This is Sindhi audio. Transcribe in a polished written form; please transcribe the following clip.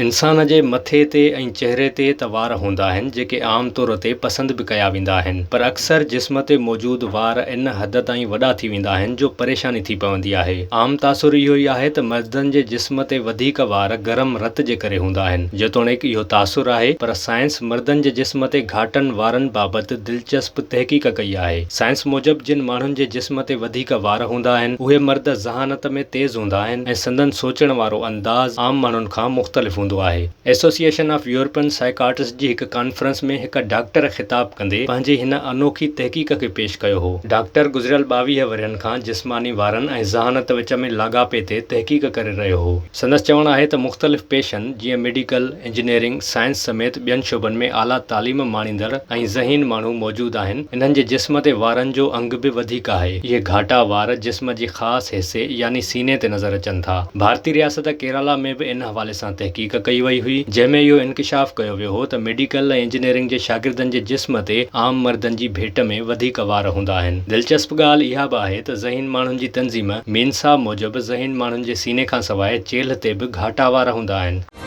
انسان جي مٿي تي ۽ چهري تي ته وار هوندا آهن جيڪي عام طور تي پسند به ڪيا ويندا آهن پر اڪثر جسم تي موجود وار ان حد تائين وڏا ٿي ويندا آهن جو پريشاني ٿي پوندي آهي. عام تاثر اهو ئي آهي ته مردن جي جسم تي وڌيڪ وار گرم رت جي ڪري هوندا آهن. جيتوڻيڪ اهو تاثر آهي پر سائنس مردن جي جسم تي گهاٽن وارن بابت دلچسپ تحقيق ڪئي آهي. سائنس موجب جن ماڻهن جي جسم تي وڌيڪ وار هوندا آهن اهي مرد ذهانت ۾ تيز هوندا آهن ۽ سندن سوچڻ وارو انداز عام ماڻهن کان مختلف هوندو آهي. ايسوسيئيشن آف يورپين سائيڪاٽرسٽ جي هڪ ڪانفرنس ۾ هڪ ڊاڪٽر خطاب ڪندي پنهنجي هن انوکي تحقيق کي پيش ڪيو هو. ڊاڪٽر گذريل 22 ورهين کان جسماني وارن ۽ ذهانت وچ ۾ لاڳاپي تي تحقيق ڪري رهيو هو. سندس چوڻ آهي ته مختلف پيشن جيئن ميڊيڪل، انجنيئرنگ، سائنس سميت ٻين شعبن ۾ اعليٰ تعليم ماڻيندڙ ۽ ذهين ماڻهو موجود آهن، انهن جي جسم تي وارن جو انگ به وڌيڪ آهي. اهي گهاٽا وار جسم جي خاص حصي يعني سيني تي نظر اچن ٿا. ڀارتي رياست ڪيرالا ۾ به ان حوالي سان تحقيق ڪئي وئي هئي، جنهن ۾ اهو انڪشاف ڪيو ويو هو ته ميڊيڪل ۽ انجنيئرنگ جي شاگردن جي جسم تي عام مردن جي ڀيٽ ۾ وڌيڪ وار هوندا آهن. دلچسپ ڳالهه اها به آهي ته ذهين ماڻهن جي تنظيم مينسا موجب ذهين ماڻهن جي سيني کان سواء چيلهه تي به گهاٽا وار هوندا آهن.